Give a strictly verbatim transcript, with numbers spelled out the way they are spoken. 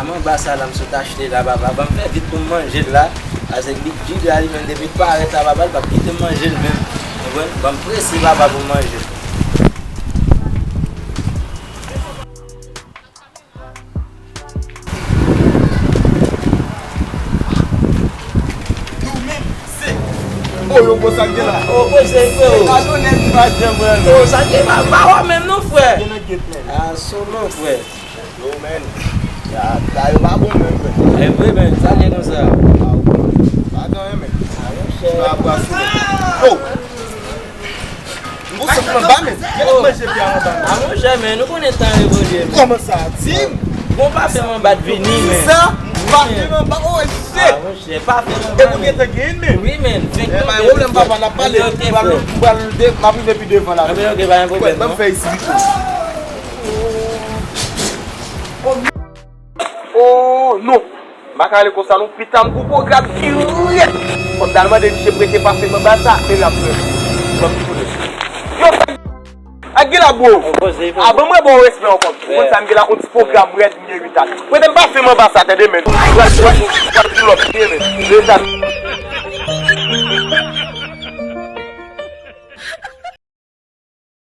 Manba sa la m sot achte la, papa. Ban m fè vit pou m manje l la. Paske Big G la, li menm, depi l parèt la, papa, li p ap kite m manje l menm. Konprann? Ban m prese, papa, pou m manje l. Yo menm, se. Oh, yo, bon, sa k gen la? Oh, bon, se frè. Padone m, pa janm wè, non. Oh, sa k gen, pa, pa wè menm, non, frè. Gen nan get, menm. Ah, solo, frè. Yo, men. Ya, ta yo pa bon menm, men. E vre, men, sa gen konsa. Ah, pa gen anyen, men. Ah, monchè. Pa, pa sou. Yo! M gon sant anba, men. Gen lòt manje pye anba, men. Ah, monchè, men, nou konnen tan evolye, men. Kòman sa? Di m. Bon, pa fè m anba vini, men. Sa? Pa fè m anba. Oh, shit! Ah, monchè, pa fè m anba. E pou gentan gen, men. Wi, men. Fè m pwoblèm, papa, n ap pale. M pral, m pral de, m ap rive pi devan la. Anben, ok, pa gen pwoblèm, non. Ban m fè isi pito. Oh, non. M pa ka ale konsa, non. Pita m gon pwogram dirèk. Fòk m t al mande misye prete pase m anba sa, men l ap fè. Ban m tounen. Yo, sa ak gen la, bro. Avan mwen ba w respè ankò. Ou konn sa m gen la, yon ti pwogram rèd m gen wi, tande. Prete m pase m anba sa, tande, men. Pral, pral, pral, pral, pral, pral, pral, pral, pral, pral, pral, pral,